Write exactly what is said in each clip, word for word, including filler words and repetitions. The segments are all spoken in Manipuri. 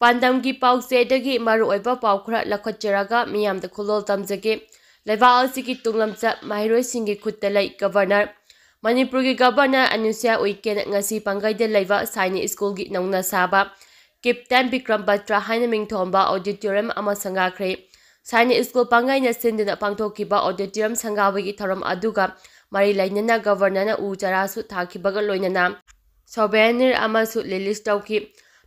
ꯄꯥꯟꯗꯝꯒꯤ ꯄꯥꯎꯆꯦꯗꯒꯤ ꯃꯔꯨꯑꯣꯏꯕ ꯄꯥꯎ ꯈꯔ ꯂꯧꯈꯠꯆꯔꯒ ꯃꯤꯌꯥꯝꯗ ꯈꯨꯂꯣꯜ ꯇꯝꯖꯒꯦ꯫ ꯂꯩꯕꯥꯛ ꯑꯁꯤꯒꯤ ꯇꯨꯡꯂꯝꯆꯠ ꯃꯍꯩꯔꯣꯏꯁꯤꯡꯒꯤ ꯈꯨꯠꯇ ꯂꯩ꯫ ꯒꯕꯔꯅꯔ꯫ ꯃꯅꯤꯄꯨꯔꯒꯤ ꯒꯕꯔꯅꯔ ꯑꯅꯨꯁ꯭ꯌꯥ ꯎꯏꯀꯦꯅ ꯉꯁꯤ ꯄꯥꯡꯒꯩꯗ ꯂꯩꯕ ꯁꯥꯏꯅꯤ ꯁ꯭ꯀꯨꯜꯒꯤ ꯅꯧꯅ ꯁꯥꯕ ꯀꯦꯞꯇꯦꯟ ꯕꯤꯀ꯭ꯔꯝ ꯕꯇ꯭ꯔꯥ ꯍꯥꯏꯅ ꯃꯤꯡꯊꯣꯟꯕ ꯑꯣꯗꯤꯇꯣꯔꯤꯌꯝ ꯑꯃ ꯁꯪꯒꯥꯈ꯭ꯔꯦ꯫ ꯁꯥꯏꯅꯤ ꯁ꯭ꯀꯨꯜ ꯄꯥꯡꯒꯩꯅ ꯁꯤꯟꯗꯨꯅ ꯄꯥꯡꯊꯣꯛꯈꯤꯕ ꯑꯣꯗꯤꯇꯣꯔꯤꯌꯝ ꯁꯪꯒꯥꯕꯒꯤ ꯊꯧꯔꯝ ꯑꯗꯨꯒ ꯃꯔꯤ ꯂꯩꯅꯅ ꯒꯕꯔꯅꯔꯅ ꯎ ꯆꯥꯔꯥꯁꯨ ꯊꯥꯈꯤꯕꯒ ꯂꯣꯏꯅꯅ ꯁꯣꯚꯦꯅꯤꯔ ꯑꯃꯁꯨ ꯔꯤꯂꯤꯖ ꯇꯧꯈꯤ꯫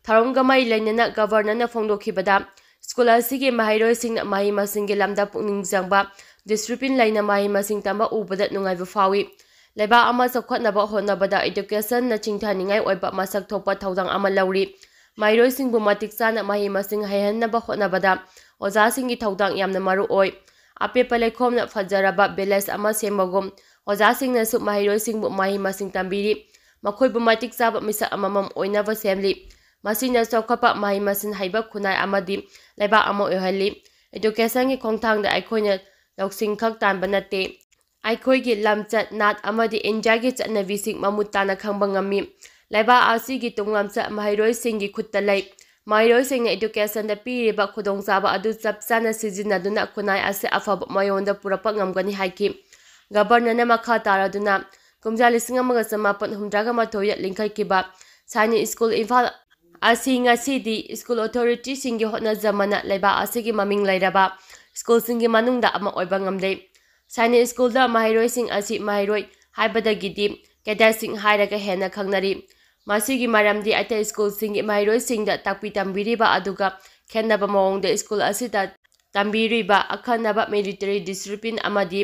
ꯊꯧꯔꯝꯒ ꯃꯔꯤ ꯂꯩꯅꯅ ꯒꯕꯔꯅꯔꯅ ꯐꯣꯡꯗꯣꯛꯈꯤꯕꯗ, ꯁ꯭ꯀꯨꯜ ꯑꯁꯤꯒꯤ ꯃꯍꯩꯔꯣꯏꯁꯤꯡꯅ ꯃꯍꯩ ꯃꯁꯤꯡꯒꯤ ꯂꯝꯗ ꯄꯨꯛꯅꯤꯡ ꯆꯪꯕ, ꯗꯤꯁꯤꯄ꯭ꯂꯤꯟ ꯂꯩꯅ ꯃꯍꯩ ꯃꯁꯤꯡ ꯇꯝꯕ ꯎꯕꯗ ꯅꯨꯡꯉꯥꯏꯕ ꯐꯥꯎꯏ꯫ ꯂꯩꯕꯥꯛ ꯑꯃ ꯆꯥꯎꯈꯠꯅꯕ ꯍꯣꯠꯅꯕꯗ ꯏꯗꯨꯀꯦꯁꯟꯅ ꯆꯤꯡꯊꯅꯤꯡꯉꯥꯏ ꯑꯣꯏꯕ ꯃꯁꯛ ꯊꯣꯛꯄ ꯊꯧꯗꯥꯡ ꯑꯃ ꯂꯧꯔꯤ꯫ ꯃꯍꯩꯔꯣꯏꯁꯤꯡꯕꯨ ꯃꯇꯤꯛ ꯆꯥꯅ ꯃꯍꯩ ꯃꯁꯤꯡ ꯍꯩꯍꯟꯅꯕ ꯍꯣꯠꯅꯕꯗ ꯑꯣꯖꯥꯁꯤꯡꯒꯤ ꯊꯧꯗꯥꯡ ꯌꯥꯝꯅ ꯃꯔꯨ ꯑꯣꯏ꯫ ꯑꯄꯦꯠꯄ ꯂꯩꯈꯣꯝꯅ ꯐꯖꯔꯕ ꯚꯤꯂꯦꯖ ꯑꯃ ꯁꯦꯝꯕꯒꯨꯝ, ꯑꯣꯖꯥꯁꯤꯡꯅꯁꯨ ꯃꯍꯩꯔꯣꯏꯁꯤꯡꯕꯨ ꯃꯍꯩ ꯃꯁꯤꯡ ꯇꯝꯕꯤꯔꯤ꯫ ꯃꯈꯣꯏꯕꯨ ꯃꯇꯤꯛ ꯆꯥꯕ ꯃꯤꯁꯛ ꯑꯃꯃꯝ ꯑꯣꯏꯅꯕ ꯁꯦꯝꯂꯤ꯫ ꯃꯁꯤꯅ ꯆꯥꯎꯈꯠꯄ ꯃꯍꯩ ꯃꯁꯤꯡ ꯍꯩꯕ ꯈꯨꯟꯅꯥꯏ ꯑꯃꯗꯤ ꯂꯩꯕꯥꯛ ꯑꯃ ꯑꯣꯏꯍꯜꯂꯤ꯫ ꯏꯗꯨꯀꯦꯁꯟꯒꯤ ꯈꯣꯡꯊꯥꯡꯗ ꯑꯩꯈꯣꯏꯅ ꯂꯧꯁꯤꯡ ꯈꯛ ꯇꯥꯟꯕ ꯅꯠꯇꯦ, ꯑꯩꯈꯣꯏꯒꯤ ꯂꯝꯆꯠ, ꯅꯥꯠ ꯑꯃꯗꯤ ꯏꯟꯗꯤꯌꯥꯒꯤ ꯆꯠꯅꯕꯤꯁꯤꯡ ꯃꯃꯨꯠ ꯇꯥꯅ ꯈꯪꯕ ꯉꯝꯃꯤ꯫ ꯂꯩꯕꯥꯛ ꯑꯁꯤꯒꯤ ꯇꯨꯡꯂꯝꯆꯠ ꯃꯍꯩꯔꯣꯏꯁꯤꯡꯒꯤ ꯈꯨꯠꯇ ꯂꯩ꯫ ꯃꯍꯩꯔꯣꯏꯁꯤꯡꯅ ꯏꯗꯨꯀꯦꯁꯟꯗ ꯄꯤꯔꯤꯕ ꯈꯨꯗꯣꯡꯆꯥꯕ ꯑꯗꯨ ꯆꯞ ꯆꯥꯅ ꯁꯤꯖꯤꯟꯅꯗꯨꯅ ꯈꯨꯟꯅꯥꯏ ꯑꯁꯤ ꯑꯐꯕ ꯃꯑꯣꯡꯗ ꯄꯨꯔꯛꯄ ꯉꯝꯒꯅꯤ ꯍꯥꯏꯈꯤ꯫ ꯒꯕꯔꯅꯔꯅ ꯃꯈꯥ ꯇꯥꯔꯗꯨꯅ ꯀꯨꯝꯖꯥ ꯂꯤꯁꯤꯡ ꯑꯃꯒ ꯆꯃꯥꯄꯟ ꯍꯨꯝꯗ꯭ꯔꯥꯒ ꯃꯥꯊꯣꯏꯗ ꯂꯤꯡꯈꯠꯈꯤꯕ ꯁꯥꯏꯅꯤ ꯁ꯭ꯀꯨꯜ ꯏꯝꯐꯥꯜ ꯑꯁꯤ ꯉꯁꯤꯗꯤ ꯁ꯭ꯀꯨꯜ ꯑꯣꯊꯣꯔꯤꯇꯤꯁꯤꯡꯒꯤ ꯍꯣꯠꯅꯖꯃꯅ ꯂꯩꯕꯥꯛ ꯑꯁꯤꯒꯤ ꯃꯃꯤꯡ ꯂꯩꯔꯕ ꯁ꯭ꯀꯨꯜꯁꯤꯡꯒꯤ ꯃꯅꯨꯡꯗ ꯑꯃ ꯑꯣꯏꯕ ꯉꯝꯂꯦ꯫ ꯁꯥꯏꯅꯤ ꯁ꯭ꯀꯨꯜꯗ ꯃꯍꯩꯔꯣꯏꯁꯤꯡ ꯑꯁꯤ ꯃꯍꯩꯔꯣꯏ ꯍꯥꯏꯕꯗꯒꯤꯗꯤ ꯀꯦꯗꯦꯠꯁꯤꯡ ꯍꯥꯏꯔꯒ ꯍꯦꯟꯅ ꯈꯪꯅꯔꯤ꯫ ꯃꯁꯤꯒꯤ ꯃꯔꯝꯗꯤ ꯑꯇꯩ ꯁ꯭ꯀꯨꯜꯁꯤꯡꯒꯤ ꯃꯍꯩꯔꯣꯏꯁꯤꯡꯗ ꯇꯥꯛꯄꯤ ꯇꯝꯕꯤꯔꯤꯕ ꯑꯗꯨꯒ ꯈꯦꯠꯅꯕ ꯃꯑꯣꯡꯗ ꯁ꯭ꯀꯨꯜ ꯑꯁꯤꯗ ꯇꯝꯕꯤꯔꯤꯕ ꯑꯈꯟꯅꯕ ꯃꯤꯂꯤꯇꯔꯤ ꯗꯤꯁꯤꯄ꯭ꯂꯤꯟ ꯑꯃꯗꯤ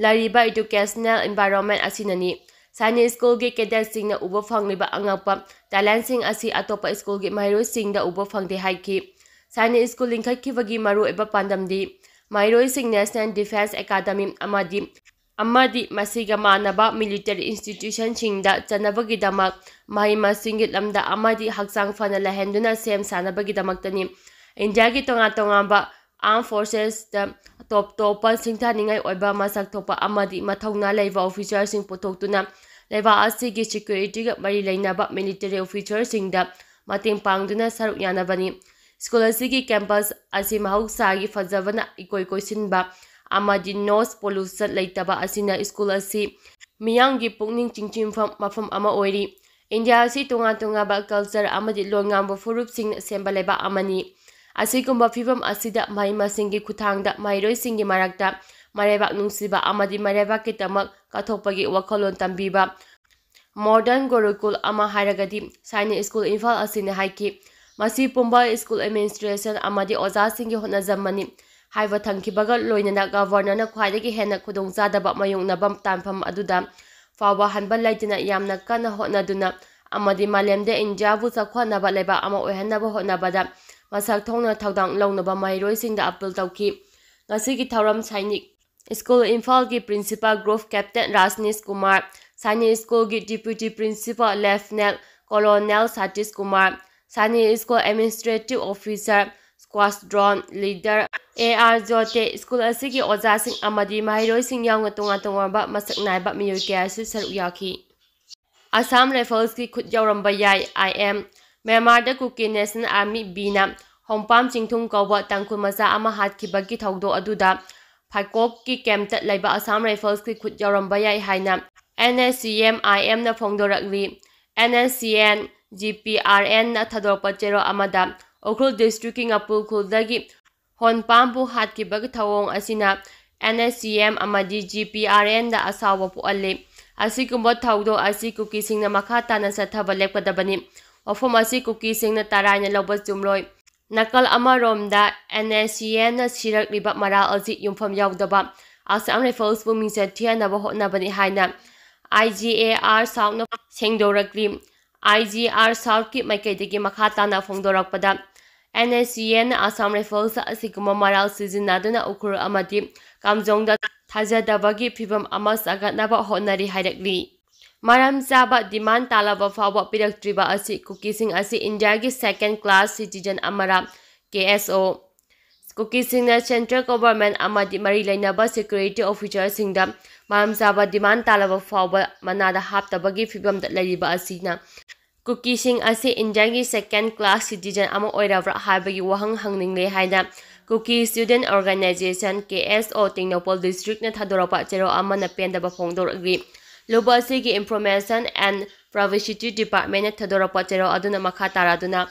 ꯂꯩꯔꯤꯕ ꯏꯗꯨꯀꯦꯁꯅꯦꯜ ꯏꯟꯚꯥꯏꯔꯣꯟꯃꯦꯟ ꯑꯁꯤꯅꯅꯤ꯫ ꯁꯥꯏꯅꯤ ꯁ꯭ꯀꯨꯜꯒꯤ ꯀꯦꯗꯦꯠꯁꯤꯡꯅ ꯎꯕ ꯐꯪꯂꯤꯕ ꯑꯉꯛꯄ ꯇꯦꯂꯦꯟꯠꯁꯤꯡ ꯑꯁꯤ ꯑꯇꯣꯞꯄ ꯁ꯭ꯀꯨꯜꯒꯤ ꯃꯍꯩꯔꯣꯏꯁꯤꯡꯗ ꯎꯕ ꯐꯪꯗꯦ ꯍꯥꯏꯈꯤ꯫ ꯁꯥꯏꯅꯤ ꯁ꯭ꯀꯨꯜ ꯂꯤꯡꯈꯠꯈꯤꯕꯒꯤ ꯃꯔꯨꯑꯣꯏꯕ ꯄꯥꯟꯗꯝꯗꯤ ꯃꯍꯩꯔꯣꯏꯁꯤꯡ ꯅꯦꯁꯅꯦꯜ ꯗꯤꯐꯦꯟꯁ ꯑꯦꯀꯥꯗꯃꯤ ꯑꯃꯗꯤ ꯑꯃꯗꯤ ꯃꯁꯤꯒ ꯃꯥꯟꯅꯕ ꯃꯤꯂꯤꯇꯔꯤ ꯏꯟꯁꯇꯤꯇ꯭ꯌꯨꯁꯟꯁꯤꯡꯗ ꯆꯠꯅꯕꯒꯤꯗꯃꯛ ꯃꯍꯩ ꯃꯁꯤꯡꯒꯤ ꯂꯝꯗ ꯑꯃꯗꯤ ꯍꯛꯆꯥꯡ ꯐꯅ ꯂꯩꯍꯟꯗꯨꯅ ꯁꯦꯝ ꯁꯥꯅꯕꯒꯤꯗꯃꯛꯇꯅꯤ꯫ ꯏꯟꯗꯤꯌꯥꯒꯤ ꯇꯣꯉꯥꯟ ꯇꯣꯉꯥꯟꯕ ꯑꯥꯔꯝ ꯐꯣꯔꯁꯦꯁꯇ ꯇꯣꯞ ꯇꯣꯞꯄ ꯁꯤꯡꯊꯥꯅꯤꯡꯉꯥꯏ ꯑꯣꯏꯕ ꯃꯁꯛ ꯊꯣꯛꯄ ꯑꯃꯗꯤ ꯃꯊꯧꯅꯥ ꯂꯩꯕ ꯑꯣꯐꯤꯁꯥꯔꯁꯤꯡ ꯄꯨꯊꯣꯛꯇꯨꯅ ꯂꯩꯕꯥꯛ ꯑꯁꯤꯒꯤ ꯁꯦꯀ꯭ꯌꯨꯔꯤꯇꯤꯒ ꯃꯔꯤ ꯂꯩꯅꯕ ꯃꯤꯂꯤꯇꯔꯤ ꯑꯣꯐꯤꯁꯥꯔꯁꯤꯡꯗ ꯃꯇꯦꯡ ꯄꯥꯡꯗꯨꯅ ꯁꯔꯨꯛ ꯌꯥꯅꯕꯅꯤ꯫ ꯁ꯭ꯀꯨꯜ ꯑꯁꯤꯒꯤ ꯀꯦꯝꯄꯁ ꯑꯁꯤ ꯃꯍꯧꯁꯥꯒꯤ ꯐꯖꯕꯅ ꯏꯀꯣꯏ ꯀꯣꯏꯁꯤꯟꯕ ꯑꯃꯗꯤ ꯅꯣꯏꯁ ꯄꯣꯂꯨꯁꯟ ꯂꯩꯇꯕ ꯑꯁꯤꯅ ꯁ꯭ꯀꯨꯜ ꯑꯁꯤ ꯃꯤꯌꯥꯝꯒꯤ ꯄꯨꯛꯅꯤꯡ ꯆꯤꯡꯁꯤꯟꯐꯝ ꯃꯐꯝ ꯑꯃ ꯑꯣꯏꯔꯤ꯫ ꯏꯟꯗꯤꯌꯥ ꯑꯁꯤ ꯇꯣꯉꯥꯟ ꯇꯣꯉꯥꯟꯕ ꯀꯜꯆꯔ ꯑꯃꯗꯤ ꯂꯣꯟ ꯉꯥꯡꯕ ꯐꯨꯔꯨꯞꯁꯤꯡꯅ ꯁꯦꯝꯕ ꯂꯩꯕꯥꯛ ꯑꯃꯅꯤ꯫ ꯑꯁꯤꯒꯨꯝꯕ ꯐꯤꯕꯝ ꯑꯁꯤꯗ ꯃꯍꯩ ꯃꯁꯤꯡꯒꯤ ꯈꯨꯠꯊꯥꯡꯗ ꯃꯍꯩꯔꯣꯏꯁꯤꯡꯒꯤ ꯃꯔꯛꯇ ꯃꯔꯩꯕꯥꯛ ꯅꯨꯡꯁꯤꯕ ꯑꯃꯗꯤ ꯃꯔꯩꯕꯥꯛꯀꯤꯗꯃꯛ ꯀꯠꯊꯣꯛꯄꯒꯤ ꯋꯥꯈꯜꯂꯣꯟ ꯇꯝꯕꯤꯕ ꯃꯣꯗꯔꯟ ꯒꯨꯔꯨꯀꯨꯜ ꯑꯃ ꯍꯥꯏꯔꯒꯗꯤ ꯁꯥꯏꯅꯤꯛ ꯁ꯭ꯀꯨꯜ ꯏꯝꯐꯥꯜ ꯑꯁꯤꯅꯤ ꯍꯥꯏꯈꯤ꯫ ꯃꯁꯤ ꯄꯨꯝꯕ ꯁ꯭ꯀꯨꯜ ꯑꯦꯗꯃꯤꯅꯤꯁꯇ꯭ꯔꯦꯁꯟ ꯑꯃꯗꯤ ꯑꯣꯖꯥꯁꯤꯡꯒꯤ ꯍꯣꯠꯅꯖꯃꯟꯅꯤ ꯍꯥꯏꯕ ꯊꯝꯈꯤꯕꯒ ꯂꯣꯏꯅꯅ ꯒꯕꯔꯅꯔꯅ ꯈ꯭ꯋꯥꯏꯗꯒꯤ ꯍꯦꯟꯅ ꯈꯨꯗꯣꯡꯆꯥꯗꯕ ꯃꯥꯌꯣꯛꯅꯕ ꯇꯥꯟꯐꯝ ꯑꯗꯨꯗ ꯐꯥꯎꯕ ꯍꯟꯕ ꯂꯩꯇꯅ ꯌꯥꯝꯅ ꯀꯟꯅ ꯍꯣꯠꯅꯗꯨꯅ ꯑꯃꯗꯤ ꯃꯥꯂꯦꯝꯗ ꯏꯟꯗꯤꯌꯥꯕꯨ ꯆꯥꯎꯈꯠꯅꯕ ꯂꯩꯕꯥꯛ ꯑꯃ ꯑꯣꯏꯍꯟꯅꯕ ꯍꯣꯠꯅꯕꯗ ꯃꯁꯛ ꯊꯣꯛꯅ ꯊꯧꯗꯥꯡ ꯂꯧꯅꯕ ꯃꯍꯩꯔꯣꯏꯁꯤꯡꯗ ꯑꯄꯤꯜ ꯇꯧꯈꯤ꯫ ꯉꯁꯤꯒꯤ ꯊꯧꯔꯝ ꯁꯥꯏꯅꯤꯛ ꯁ꯭ꯀꯨꯜ ꯏꯝꯐꯥꯜꯒꯤ principal group captain Rajnish Kumar, Sainik ꯁ꯭ꯀꯨꯜꯒꯤ deputy principal lieutenant colonel Satish Kumar, Sainik school administrative officer, squadron leader A R Jote, school ꯑꯁꯤꯒꯤ ꯑꯣꯖꯥꯁꯤꯡ ꯑꯃꯗꯤ ꯃꯍꯩꯔꯣꯏꯁꯤꯡ ꯌꯥꯎꯅ ꯇꯣꯉꯥꯟ ꯇꯣꯉꯥꯟꯕ ꯃꯁꯛ ꯅꯥꯏꯕ ꯃꯤꯑꯣꯏ ꯀꯌꯥꯁꯨ ꯁꯔꯨꯛ ꯌꯥꯈꯤ꯫ ꯑꯁꯥꯝ ꯔꯥꯏꯐꯜꯁꯀꯤ ꯈꯨꯠ ꯌꯧꯔꯝꯕ ꯌꯥꯏ, ꯑꯥꯏ ꯑꯦꯝ꯫ ꯃ꯭ꯌꯥꯟꯃꯥꯔꯗ ꯀꯨꯀꯤ ꯅꯦꯁꯅꯦꯜ ꯑꯥꯔꯃꯤ ꯕꯤꯅ ꯍꯣꯡꯄꯥꯝ ꯆꯤꯡꯊꯨꯝ ꯀꯧꯕ ꯇꯥꯡꯈꯨꯜ ꯃꯆꯥ ꯑꯃ ꯍꯥꯠꯈꯤꯕꯒꯤ ꯊꯧꯗꯣꯛ ꯑꯗꯨꯗ ꯐꯥꯏꯀꯣꯛꯀꯤ ꯀꯦꯝꯞꯇ ꯂꯩꯕ ꯑꯁꯥꯝ ꯔꯥꯏꯐꯜꯁꯀꯤ ꯈꯨꯠ ꯌꯧꯔꯝꯕ ꯌꯥꯏ ꯍꯥꯏꯅ ꯑꯦꯟ ꯑꯦꯁ ꯁꯤ ꯑꯦꯝ ꯑꯥꯏ ꯑꯦꯝꯅ ꯐꯣꯡꯗꯣꯔꯛꯂꯤ꯫ N S C N G P R ꯑꯦꯟꯅ ꯊꯥꯗꯣꯔꯛꯄ ꯆꯦꯔꯣꯜ ꯑꯃꯗ ꯎꯈ꯭ꯔꯨꯜ ꯗꯤꯁꯇ꯭ꯔꯤꯛꯀꯤ ꯉꯥꯄꯨ ꯈꯨꯜꯗꯒꯤ ꯍꯣꯟꯄꯥꯝꯕꯨ ꯍꯥꯠꯈꯤꯕꯒꯤ ꯊꯧꯑꯣꯡ ꯑꯁꯤꯅ ꯑꯦꯟ ꯑꯦꯁ ꯁꯤ ꯑꯦꯝ ꯑꯃꯗꯤ ꯖꯤ ꯄꯤ ꯑꯥꯔ ꯑꯦꯟꯗ ꯑꯁꯥꯎꯕ ꯄꯣꯛꯍꯜꯂꯤ꯫ ꯑꯁꯤꯒꯨꯝꯕ ꯊꯧꯗꯣꯛ ꯑꯁꯤ ꯀꯨꯀꯤꯁꯤꯡꯅ ꯃꯈꯥ ꯇꯥꯅ ꯆꯠꯊꯕ ꯂꯦꯞꯀꯗꯕꯅꯤ꯫ ꯋꯥꯐꯝ ꯑꯁꯤ ꯀꯨꯀꯤꯁꯤꯡꯅ ꯇꯔꯥꯏꯅ ꯂꯧꯕ ꯆꯨꯝꯂꯣꯏ꯫ ꯅꯥꯀꯜ ꯑꯃꯔꯣꯝꯗ, ꯑꯦꯟ ꯑꯦꯁ ꯁꯤ ꯑꯦꯟꯅ ꯁꯤꯔꯛꯂꯤꯕ ꯃꯔꯥꯜ ꯑꯁꯤ ꯌꯨꯝꯐꯝ ꯌꯥꯎꯗꯕ ꯑꯁꯥꯝ ꯔꯥꯏꯐꯜꯁꯄꯨ ꯃꯤꯡꯆꯠ ꯊꯤꯍꯟꯅꯕ ꯍꯣꯠꯅꯕꯅꯤ ꯍꯥꯏꯅ ꯑꯥꯏ ꯖꯤ ꯑꯦ ꯑꯥꯔ ꯁꯥꯎꯠꯅ ꯁꯦꯡꯗꯣꯔꯛꯂꯤ꯫ ꯑꯥꯏ ꯖꯤ ꯑꯥꯔ ꯁꯥꯎꯠꯀꯤ ꯃꯥꯏꯀꯩꯗꯒꯤ ꯃꯈꯥ ꯇꯥꯅ ꯐꯣꯡꯗꯣꯔꯛꯄꯗ, ꯑꯦꯟ ꯑꯦꯁ ꯁꯤ ꯑꯦꯟꯅ ꯑꯁꯥꯝ ꯔꯥꯏꯐꯜꯁ ꯑꯁꯤꯒꯨꯝꯕ ꯃꯔꯥꯜ ꯁꯤꯖꯤꯟꯅꯗꯨꯅ ꯎꯈ꯭ꯔꯨꯜ ꯑꯃꯗꯤ ꯀꯥꯝꯖꯣꯡꯗ ꯊꯥꯖꯗꯕꯒꯤ ꯐꯤꯕꯝ ꯑꯃ ꯁꯥꯒꯠꯅꯕ ꯍꯣꯠꯅꯔꯤ ꯍꯥꯏꯔꯛꯂꯤ꯫ ꯃꯔꯝ ꯆꯥꯕ ꯗꯤꯃꯥꯟ ꯇꯥꯂꯕ ꯐꯥꯎꯕ ꯄꯤꯔꯛꯇ꯭ꯔꯤꯕ ꯑꯁꯤ ꯀꯨꯀꯤꯁꯤꯡ ꯑꯁꯤ ꯏꯟꯗꯤꯌꯥꯒꯤ ꯁꯦꯀꯦꯟ ꯀ꯭ꯂꯥꯁ ꯁꯤꯇꯤꯖꯟ ꯑꯃꯔꯥ, ꯀꯦ ꯑꯦꯁ ꯑꯣ꯫ ꯀꯨꯀꯤꯁꯤꯡꯅ ꯁꯦꯟꯇ꯭ꯔꯦꯜ ꯒꯣꯚꯔꯟꯃꯦꯟꯠ ꯑꯃꯗꯤ ꯃꯔꯤ ꯂꯩꯅꯕ ꯁꯦꯀ꯭ꯌꯨꯔꯤꯇꯤ ꯑꯣꯐꯤꯁꯔꯁꯤꯡꯗ ꯃꯔꯝ ꯆꯥꯕ ꯗꯤꯃꯥꯟ ꯇꯥꯂꯕ ꯐꯥꯎꯕ ꯃꯅꯥꯗ ꯍꯥꯞꯇꯕꯒꯤ ꯐꯤꯕꯝꯗ ꯂꯩꯔꯤꯕ ꯑꯁꯤꯅ ꯀꯨꯀꯤꯁꯤꯡ ꯑꯁꯤ ꯏꯟꯗꯤꯌꯥꯒꯤ second class citizen ꯑꯃ ꯑꯣꯏꯔꯕ꯭ꯔꯥ ꯍꯥꯏꯕꯒꯤ ꯋꯥꯍꯪ ꯍꯪꯅꯤꯡꯂꯦ ꯍꯥꯏꯅ ꯀꯨꯀꯤ Student Organization, K S O, Tengnoupal districtꯅ ꯊꯥꯗꯣꯔꯛꯄ ꯆꯦꯔꯣꯜ ꯑꯃꯅ ꯄꯦꯟꯗꯕ ꯐꯣꯡꯗꯣꯔꯛꯂꯤ꯫ ꯂꯨꯞ ꯑꯁꯤꯒꯤ Information and Publicity Departmentꯅ ꯊꯥꯗꯣꯔꯛꯄ ꯆꯦꯔꯣꯜ ꯑꯗꯨꯅ ꯃꯈꯥ ꯇꯥꯔꯗꯨꯅ,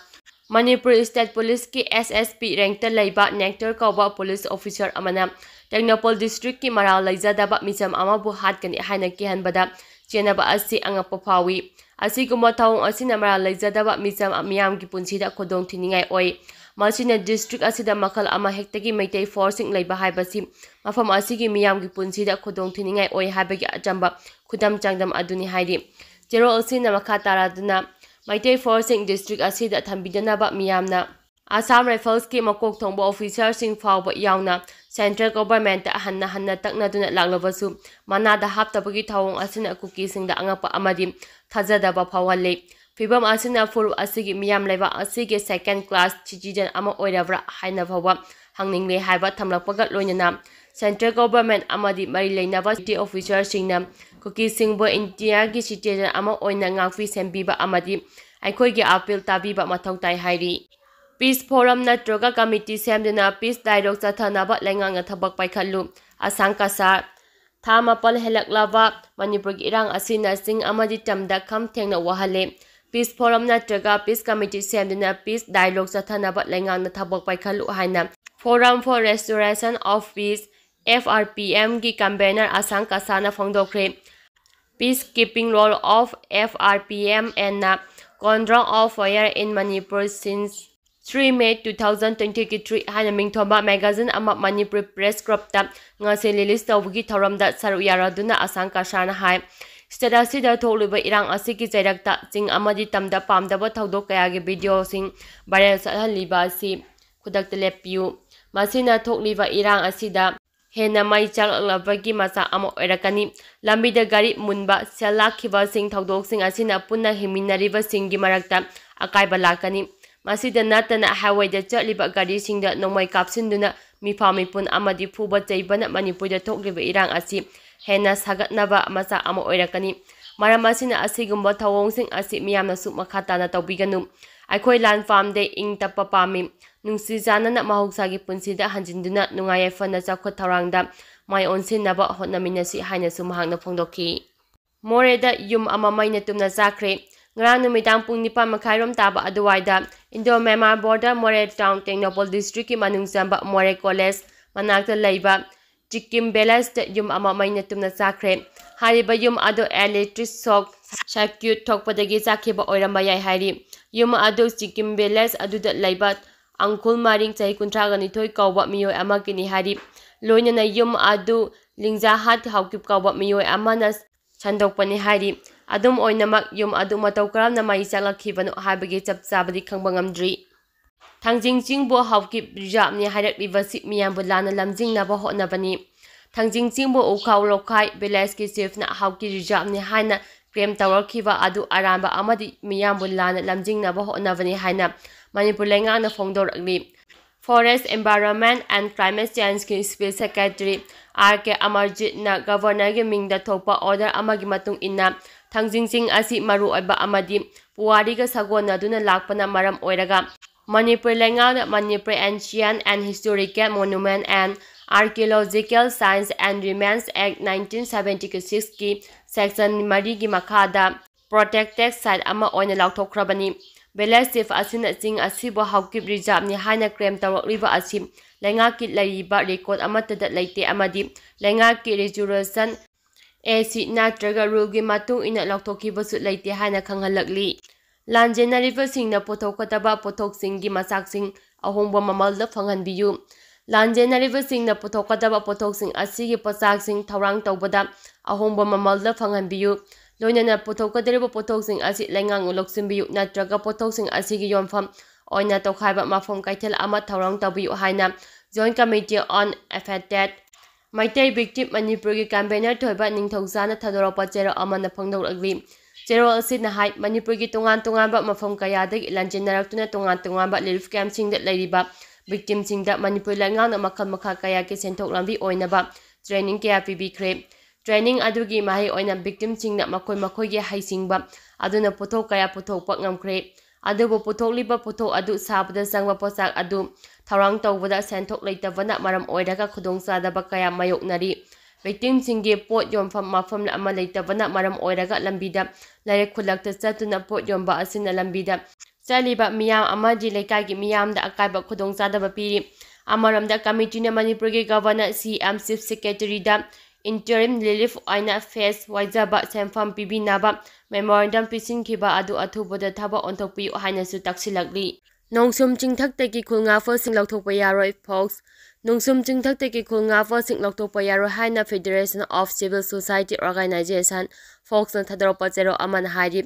Manipur State Policeꯀꯤ S S P rankꯇ ꯂꯩꯕ ꯅꯦꯛꯇꯔ ꯀꯧꯕ police officer ꯑꯃꯅ ꯇꯦꯡꯅꯧꯄꯜ districtꯀꯤ ꯃꯔꯥꯜ ꯂꯩꯖꯗꯕ ꯃꯤꯆꯝ ꯑꯃꯕꯨ ꯍꯥꯠꯀꯅꯤ ꯍꯥꯏꯅ ꯀꯤꯍꯟꯕꯗ ꯆꯦꯟꯅꯕ ꯑꯁꯤ ꯑꯉꯛꯄ ꯐꯥꯎꯏ꯫ ꯑꯁꯤꯒꯨꯝꯕ ꯊꯧꯑꯣꯡ ꯑꯁꯤꯅ ꯃꯔꯥꯜ ꯂꯩꯖꯗꯕ ꯃꯤꯆꯝ ꯃꯤꯌꯥꯝꯒꯤ ꯄꯨꯟꯁꯤꯗ ꯈꯨꯗꯣꯡꯊꯤꯅꯤꯡꯉꯥꯏ ꯑꯣꯏ꯫ ꯃꯁꯤꯅ district ꯑꯁꯤꯗ ꯃꯈꯜ ꯑꯃꯍꯦꯛꯇꯒꯤ ꯃꯩꯇꯩ forceꯁꯤꯡ ꯂꯩꯕ ꯍꯥꯏꯕꯁꯤ ꯃꯐꯝ ꯑꯁꯤꯒꯤ ꯃꯤꯌꯥꯝꯒꯤ ꯄꯨꯟꯁꯤꯗ ꯈꯨꯗꯣꯡꯊꯤꯅꯤꯡꯉꯥꯏ ꯑꯣꯏ ꯍꯥꯏꯕꯒꯤ ꯑꯆꯝꯕ ꯈꯨꯗꯝ ꯆꯥꯡꯗꯝ ꯑꯗꯨꯅꯤ ꯍꯥꯏꯔꯤ꯫ ꯆꯦꯔꯣꯜ ꯑꯁꯤꯅ ꯃꯈꯥ ꯇꯥꯔꯗꯨꯅ, ꯃꯩꯇꯩ forceꯁꯤꯡ district ꯑꯁꯤꯗ ꯊꯝꯕꯤꯗꯅꯕ ꯃꯤꯌꯥꯝꯅ Assam Riflesꯀꯤ ꯃꯀꯣꯛ ꯊꯣꯡꯕ officerꯁꯤꯡ ꯐꯥꯎꯕ ꯌꯥꯎꯅ central governmentꯇ ꯍꯟꯅ ꯍꯟꯅ ꯇꯛꯅꯗꯨꯅ ꯂꯥꯛꯂꯕꯁꯨ, ꯃꯅꯥꯗ ꯍꯥꯞꯇꯕꯒꯤ ꯊꯧꯑꯣꯡ ꯑꯁꯤꯅ ꯀꯨꯀꯤꯁꯤꯡꯗ ꯑꯉꯛꯄ ꯑꯃꯗꯤ ꯊꯥꯖꯗꯕ ꯐꯥꯎꯍꯜꯂꯤ꯫ ꯐꯤꯚꯝ ꯑꯁꯤꯅ ꯐꯨꯔꯨꯞ ꯑꯁꯤꯒꯤ ꯃꯤꯌꯥꯝ ꯂꯩꯕꯥꯛ ꯑꯁꯤꯒꯤ second class citizen ꯑꯃ ꯑꯣꯏꯔꯕ꯭ꯔꯥ ꯍꯥꯏꯅ ꯐꯥꯎꯕ ꯍꯪꯅꯤꯡꯂꯦ ꯍꯥꯏꯕ ꯊꯝꯂꯛꯄꯒ ꯂꯣꯏꯅꯅ, central government ꯑꯃꯗꯤ ꯃꯔꯤ ꯂꯩꯅꯕ city officerꯁꯤꯡꯅ ꯀꯨꯀꯤꯁꯤꯡꯕꯨ ꯏꯟꯗꯤꯌꯥꯒꯤ citizen ꯑꯃ ꯑꯣꯏꯅ ꯉꯥꯛꯄꯤ ꯁꯦꯟꯕꯤꯕ ꯑꯃꯗꯤ ꯑꯩꯈꯣꯏꯒꯤ appeal ꯇꯥꯕꯤꯕ ꯃꯊꯧ ꯇꯥꯏ ꯍꯥꯏꯔꯤ꯫ Peace Forum ꯅꯠꯇ꯭ꯔꯒ committee ꯁꯦꯝꯗꯨꯅ peace dialogue ꯆꯠꯊꯅꯕ ꯂꯩꯉꯥꯛꯅ ꯊꯕꯛ ꯄꯥꯏꯈꯠꯂꯨ꯫ ꯑꯁꯥꯡ ꯀꯁꯥꯔ꯫ ꯊꯥ ꯃꯥꯄꯜ ꯍꯦꯜꯂꯛꯂꯕ ꯃꯅꯤꯄꯨꯔꯒꯤ ꯏꯔꯥꯡ ꯑꯁꯤꯅ ꯆꯤꯡ ꯑꯃꯗꯤ ꯇꯝꯗ ꯈꯝ ꯊꯦꯡꯅ ꯋꯥꯍꯜꯂꯦ꯫ Peace Forum ꯅꯠꯇ꯭ꯔꯒ peace committee ꯁꯦꯝꯗꯨꯅ peace dialogue ꯆꯠꯊꯅꯕ ꯂꯩꯉꯥꯛꯅ ꯊꯕꯛ ꯄꯥꯏꯈꯠꯂꯨ ꯍꯥꯏꯅ Forum for Restoration of Peace, F R P M ꯒꯤ convener ꯑꯁꯥꯡ ꯀꯁꯥꯔꯅ ꯐꯣꯡꯗꯣꯛꯈ꯭ꯔꯦ꯫ Peacekeeping role of F R P M and the control of fire in Manipur since three May two thousand twenty-three ꯍꯥꯏꯅ ꯃꯤꯡꯊꯣꯟꯕ magazine ꯑꯃ ꯃꯅꯤꯄꯨꯔ press clubꯇ ꯉꯁꯤ release ꯇꯧꯕꯒꯤ ꯊꯧꯔꯝꯗ ꯁꯔꯨꯛ ꯌꯥꯔꯗꯨꯅ ꯑꯁꯥꯡ ꯀꯁꯥꯔꯅ ꯍꯥꯏ, state ꯑꯁꯤꯗ ꯊꯣꯛꯂꯤꯕ ꯏꯔꯥꯡ ꯑꯁꯤꯒꯤ ꯆꯩꯔꯛꯇ ꯆꯤꯡ ꯑꯃꯗꯤ ꯇꯝꯗ ꯄꯥꯝꯗꯕ ꯊꯧꯗꯣꯛ ꯀꯌꯥꯒꯤ videoꯁꯤꯡ viral ꯆꯠꯍꯜꯂꯤꯕ ꯑꯁꯤ ꯈꯨꯗꯛꯇ ꯂꯦꯞꯄꯤꯌꯨ꯫ ꯃꯁꯤꯅ ꯊꯣꯛꯂꯤꯕ ꯏꯔꯥꯡ ꯑꯁꯤꯗ ꯍꯦꯟꯅ ꯃꯩ ꯆꯥꯛꯂꯛꯂꯕꯒꯤ ꯃꯆꯥꯛ ꯑꯃ ꯑꯣꯏꯔꯛꯀꯅꯤ꯫ ꯂꯝꯕꯤꯗ ꯒꯥꯔꯤ ꯃꯨꯟꯕ, ꯁꯦꯜ ꯂꯥꯛꯈꯤꯕꯁꯤꯡ ꯊꯧꯗꯣꯛꯁꯤꯡ ꯑꯁꯤꯅ ꯄꯨꯟꯅ ꯍꯤꯡꯃꯤꯟꯅꯔꯤꯕꯁꯤꯡꯒꯤ ꯃꯔꯛꯇ ꯑꯀꯥꯏꯕ ꯂꯥꯛꯀꯅꯤ꯫ ꯃꯁꯤꯗ ꯅꯠꯇꯅ highwayꯗ ꯆꯠꯂꯤꯕ ꯒꯥꯔꯤꯁꯤꯡꯗ ꯅꯣꯡꯃꯩ ꯀꯥꯞꯁꯤꯟꯗꯨꯅ ꯃꯤꯐꯥ ꯃꯤꯄꯨꯟ ꯑꯃꯗꯤ ꯐꯨꯕ ꯆꯩꯕꯅ ꯃꯅꯤꯄꯨꯔꯗ ꯊꯣꯛꯂꯤꯕ ꯏꯔꯥꯡ ꯑꯁꯤ ꯍꯦꯟꯅ ꯁꯥꯒꯠꯅꯕ ꯃꯆꯥꯛ ꯑꯃ ꯑꯣꯏꯔꯛꯀꯅꯤ꯫ ꯃꯔꯝ ꯑꯁꯤꯅ ꯑꯁꯤꯒꯨꯝꯕ ꯊꯧꯑꯣꯡꯁꯤꯡ ꯑꯁꯤ ꯃꯤꯌꯥꯝꯅꯁꯨ ꯃꯈꯥ ꯇꯥꯅ ꯇꯧꯕꯤꯒꯅꯨ꯫ ꯑꯩꯈꯣꯏ ꯂꯥꯟ ꯄꯥꯝꯗꯦ, ꯏꯪ ꯇꯞꯄ ꯄꯥꯝꯃꯤ꯫ ꯅꯨꯡꯁꯤ ꯆꯥꯟꯅꯅ ꯃꯍꯧꯁꯥꯒꯤ ꯄꯨꯟꯁꯤꯗ ꯍꯟꯖꯤꯟꯗꯨꯅ ꯅꯨꯡꯉꯥꯏ ꯌꯥꯏꯐꯅ ꯆꯥꯎꯈꯠ ꯊꯧꯔꯥꯡꯗ ꯃꯥꯏ ꯑꯣꯟꯁꯤꯟꯅꯕ ꯍꯣꯠꯅꯃꯤꯟꯅꯁꯤ ꯍꯥꯏꯅꯁꯨ ꯃꯍꯥꯛꯅ ꯐꯣꯡꯗꯣꯛꯈꯤ꯫ ꯃꯣꯔꯦꯗ ꯌꯨꯝ ꯑꯃ ꯃꯩꯅ ꯇꯨꯝꯅ ꯆꯥꯛꯈ꯭ꯔꯦ꯫ ꯉꯔꯥꯡ ꯅꯨꯃꯤꯗꯥꯡ ꯄꯨꯡ ꯅꯤꯄꯥꯟ ꯃꯈꯥꯏꯔꯣꯝ ꯇꯥꯕ ꯑꯗꯨꯋꯥꯏꯗ Indo Myanmar border ꯃꯣꯔꯦ town ꯇꯦꯡꯅꯧꯄꯜ district ꯀꯤ ꯃꯅꯨꯡ ꯆꯟꯕ ꯃꯣꯔꯦ college ꯃꯅꯥꯛꯇ ꯂꯩꯕ ꯆꯤꯀꯤꯝ village ꯇ ꯌꯨꯝ ꯑꯃ ꯃꯩꯅ ꯇꯨꯝꯅ ꯆꯥꯛꯈ꯭ꯔꯦ꯫ ꯍꯥꯏꯔꯤꯕ ꯌꯨꯝ ꯑꯗꯨ electric short circuit ꯊꯣꯛꯄꯗꯒꯤ ꯆꯥꯛꯈꯤꯕ ꯑꯣꯏꯔꯝꯕ ꯌꯥꯏ ꯍꯥꯏꯔꯤ꯫ ꯌꯨꯝ ꯑꯗꯨ ꯆꯤꯀꯤꯝ village ꯑꯗꯨꯗ ꯂꯩꯕ ꯑꯪꯈꯨꯜ ꯃꯔꯤꯡ, ꯆꯍꯤ ꯀꯨꯟꯊ꯭ꯔꯥꯒ ꯅꯤꯊꯣꯏ ꯀꯧꯕ ꯃꯤꯑꯣꯏ ꯑꯃꯒꯤꯅꯤ ꯍꯥꯏꯔꯤ꯫ ꯂꯣꯏꯅꯅ ꯌꯨꯝ ꯑꯗꯨ ꯂꯤꯡꯖꯥꯍꯥꯠ ꯍꯥꯎꯀꯤꯞ ꯀꯧꯕ ꯃꯤꯑꯣꯏ ꯑꯃꯅ ꯁꯟꯗꯣꯛꯄꯅꯤ ꯍꯥꯏꯔꯤ꯫ ꯑꯗꯨꯝ ꯑꯣꯏꯅꯃꯛ, ꯌꯨꯝ ꯑꯗꯨ ꯃꯇꯧ ꯀꯔꯝꯅ ꯃꯩ ꯆꯥꯛꯂꯛꯈꯤꯕꯅꯣ ꯍꯥꯏꯕꯒꯤ ꯆꯞ ꯆꯥꯕꯗꯤ ꯈꯪꯕ ꯉꯝꯗ꯭ꯔꯤ꯫ ꯊꯥꯡꯖꯤꯡ ꯆꯤꯡꯕꯨ ꯍꯥꯎꯀꯤꯞ reserve ꯅꯤ ꯍꯥꯏꯔꯛꯂꯤꯕꯁꯤ ꯃꯤꯌꯥꯝꯕꯨ ꯂꯥꯟꯅ ꯂꯝꯖꯤꯡꯅꯕ ꯍꯣꯠꯅꯕꯅꯤ꯫ ꯊꯥꯡꯖꯤꯡ ꯆꯤꯡꯕꯨ ꯎꯈꯥꯎ ꯂꯣꯈꯥꯏ village ꯀꯤ chief ꯅ ꯍꯥꯎꯀꯤꯞ reserve ꯅꯤ ꯍꯥꯏꯅ claim ꯇꯧꯔꯛꯈꯤꯕ ꯑꯗꯨ ꯑꯔꯥꯟꯕ ꯑꯃꯗꯤ ꯃꯤꯌꯥꯝꯕꯨ ꯂꯥꯟꯅ ꯂꯝꯖꯤꯡꯅꯕ ꯍꯣꯠꯅꯕꯅꯤ ꯍꯥꯏꯅ ꯃꯅꯤꯄꯨꯔ ꯂꯩꯉꯥꯛꯅ ꯐꯣꯡꯗꯣꯔꯛꯂꯤ꯫ Forest, Environment and Climate Change ꯀꯤ special secretary R K ꯑꯃꯔꯖꯤꯠꯅ governor ꯒꯤ ꯃꯤꯡꯗ ꯊꯣꯛꯄ order ꯑꯃꯒꯤ ꯃꯇꯨꯡ ꯏꯟꯅ, ꯊꯥꯡꯖꯤꯡ ꯆꯤꯡ ꯑꯁꯤ ꯃꯔꯨꯑꯣꯏꯕ ꯑꯃꯗꯤ ꯄꯨꯋꯥꯔꯤꯒ ꯁꯥꯒꯣꯟꯅꯗꯨꯅ ꯂꯥꯛꯄꯅ ꯃꯔꯝ ꯑꯣꯏꯔꯒ, ꯃꯅꯤꯄꯨꯔ ꯂꯩꯉꯥꯛꯅ Manipur Ancient and Historical Monument and Archaeological Sites and Remains Act nineteen seventy six ꯀꯤ section ꯃꯔꯤꯒꯤ ꯃꯈꯥꯗ protected site ꯑꯃ ꯑꯣꯏꯅ ꯂꯥꯎꯊꯣꯛꯈ꯭ꯔꯕꯅꯤ꯫ Village chief ꯑꯁꯤꯅ ꯆꯤꯡ ꯑꯁꯤꯕꯨ ꯍꯥꯎꯀꯤꯞ reserve ꯅꯤ ꯍꯥꯏꯅ claim ꯇꯧꯔꯛꯂꯤꯕ ꯑꯁꯤ ꯂꯩꯉꯥꯛꯀꯤ ꯂꯩꯔꯤꯕ record ꯑꯃꯠꯇꯗ ꯂꯩꯇꯦ ꯑꯃꯗꯤ ꯂꯩꯉꯥꯛꯀꯤ resolution, A C ꯅꯠꯇ꯭ꯔꯒ rule ꯒꯤ ꯃꯇꯨꯡ ꯏꯟꯅ ꯂꯥꯎꯊꯣꯛꯈꯤꯕꯁꯨ ꯂꯩꯇꯦ ꯍꯥꯏꯅ ꯈꯪꯍꯜꯂꯛꯂꯤ꯫ ꯂꯥꯟꯖꯦꯟꯅꯔꯤꯕꯁꯤꯡꯅ ꯄꯨꯊꯣꯛꯀꯗꯕ ꯄꯣꯠꯊꯣꯛꯁꯤꯡꯒꯤ ꯃꯆꯥꯛꯁꯤꯡ ꯑꯍꯣꯡꯕ ꯃꯃꯜꯗ ꯐꯪꯍꯟꯕꯤꯌꯨ꯫ ꯂꯥꯟꯖꯦꯟꯅꯔꯤꯕꯁꯤꯡꯅ ꯄꯨꯊꯣꯛꯀꯗꯕ ꯄꯣꯠꯊꯣꯛꯁꯤꯡ ꯑꯁꯤꯒꯤ ꯄꯣꯠꯆꯥꯛꯁꯤꯡ ꯊꯧꯔꯥꯡ ꯇꯧꯕꯗ ꯑꯍꯣꯡꯕ ꯃꯃꯜꯗ ꯐꯪꯍꯟꯕꯤꯌꯨ꯫ ꯂꯣꯏꯅꯅ ꯄꯨꯊꯣꯛꯀꯗꯧꯔꯤꯕ ꯄꯣꯠꯊꯣꯛꯁꯤꯡ ꯑꯁꯤ ꯂꯩꯉꯥꯛꯅ ꯂꯧꯁꯤꯟꯕꯤꯌꯨ ꯅꯠꯇ꯭ꯔꯒ ꯄꯣꯠꯊꯣꯛꯁꯤꯡ ꯑꯁꯤꯒꯤ ꯌꯣꯟꯐꯝ ꯑꯣꯏꯅ ꯇꯧꯈꯥꯏꯕ ꯃꯐꯝ ꯀꯩꯊꯦꯜ ꯑꯃ ꯊꯧꯔꯥꯡ ꯇꯧꯕꯤꯌꯨ ꯍꯥꯏꯅ Joint Committee on Affected Meitei Victim ꯃꯅꯤꯄꯨꯔꯒꯤ convener ꯊꯣꯏꯕ ꯅꯤꯡꯊꯧꯖꯥꯅ ꯊꯥꯗꯣꯔꯛꯄ ꯆꯦꯔꯣꯜ ꯑꯃꯅ ꯐꯣꯡꯗꯣꯔꯛꯂꯤ꯫ ꯆꯦꯔꯣꯜ ꯑꯁꯤꯅ ꯍꯥꯏ, ꯃꯅꯤꯄꯨꯔꯒꯤ ꯇꯣꯉꯥꯟ ꯇꯣꯉꯥꯟꯕ ꯃꯐꯝ ꯀꯌꯥꯗꯒꯤ ꯂꯥꯟꯖꯦꯟꯅꯔꯛꯇꯨꯅ ꯇꯣꯉꯥꯟ ꯇꯣꯉꯥꯟꯕ relief camp ꯁꯤꯡꯗ ꯂꯩꯔꯤꯕ victim ꯁꯤꯡꯗ ꯃꯅꯤꯄꯨꯔ ꯂꯩꯉꯥꯛꯅ ꯃꯈꯜ ꯃꯈꯥ ꯀꯌꯥꯒꯤ ꯁꯦꯟꯊꯣꯛ ꯂꯝꯕꯤ ꯑꯣꯏꯅꯕ training ꯀꯌꯥ ꯄꯤꯕꯤꯈ꯭ꯔꯦ꯫ Training ꯑꯗꯨꯒꯤ ꯃꯍꯩ ꯑꯣꯏꯅ victimꯁꯤꯡꯅ ꯃꯈꯣꯏ ꯃꯈꯣꯏꯒꯤ ꯍꯩꯁꯤꯡꯕ ꯑꯗꯨꯅ ꯄꯣꯠꯊꯣꯛ ꯀꯌꯥ ꯄꯨꯊꯣꯛꯄ ꯉꯝꯈ꯭ꯔꯦ꯫ ꯑꯗꯨꯕꯨ ꯄꯨꯊꯣꯛꯂꯤꯕ ꯄꯣꯠꯊꯣꯛ ꯑꯗꯨ ꯁꯥꯕꯗ ꯆꯪꯕ ꯄꯣꯠꯁꯛ ꯑꯗꯨ ꯊꯧꯔꯥꯡ ꯇꯧꯕꯗ ꯁꯦꯟꯊꯣꯛ ꯂꯩꯇꯕꯅ ꯃꯔꯝ ꯑꯣꯏꯔꯒ ꯈꯨꯗꯣꯡꯆꯥꯗꯕ ꯀꯌꯥ ꯃꯥꯌꯣꯛꯅꯔꯤ꯫ Victimꯁꯤꯡꯒꯤ ꯄꯣꯠ ꯌꯣꯟꯐꯝ ꯃꯐꯝ ꯑꯃ ꯂꯩꯇꯕꯅ ꯃꯔꯝ ꯑꯣꯏꯔꯒ ꯂꯝꯕꯤꯗ ꯂꯩꯔꯛ ꯈꯨꯜꯂꯛꯇ ꯆꯠꯇꯨꯅ ꯄꯣꯠ ꯌꯣꯟꯕ ꯑꯁꯤꯅ ꯂꯝꯕꯤꯗ ꯆꯠꯂꯤꯕ ꯃꯤꯌꯥꯝ ꯑꯃꯗꯤ ꯂꯩꯀꯥꯏꯒꯤ ꯃꯤꯌꯥꯝꯗ ꯑꯀꯥꯏꯕ ꯈꯨꯗꯣꯡꯆꯥꯗꯕ ꯄꯤꯔꯤ꯫ ꯑꯃꯔꯣꯝꯗ committeeꯅ ꯃꯅꯤꯄꯨꯔꯒꯤ Governor, C M, Chief Secretaryꯗ interim relief ꯑꯣꯏꯅ ꯐꯦꯁ ꯋꯥꯏꯖꯕ ꯁꯦꯟꯐꯝ ꯄꯤꯕꯤꯅꯕ memorandum ꯄꯤꯁꯤꯟꯈꯤꯕ ꯑꯗꯨ ꯑꯊꯨꯕꯗ ꯊꯕꯛ ꯑꯣꯟꯊꯣꯛꯄꯤꯌꯨ ꯍꯥꯏꯅꯁꯨ ꯇꯛꯁꯤꯜꯂꯛꯂꯤ꯫ ꯅꯣꯡꯁꯨꯝ ꯆꯤꯡꯊꯛꯇꯒꯤ ꯈꯨꯜ ꯉꯥꯛꯄꯁꯤꯡ ꯂꯧꯊꯣꯛꯄ ꯌꯥꯔꯣꯏ, ꯐꯣꯛꯁ꯫ ꯅꯣꯡꯁꯨꯝ ꯆꯤꯡꯊꯛꯇꯒꯤ ꯈꯨꯜ ꯉꯥꯛꯄꯁꯤꯡ ꯂꯧꯊꯣꯛꯄ ꯌꯥꯔꯣꯏ ꯍꯥꯏꯅ Federation of Civil Society Organization, ꯐꯣꯛꯁꯅ ꯊꯥꯗꯣꯔꯛꯄ ꯆꯦꯔꯣꯜ ꯑꯃꯅ ꯍꯥꯏꯔꯤ꯫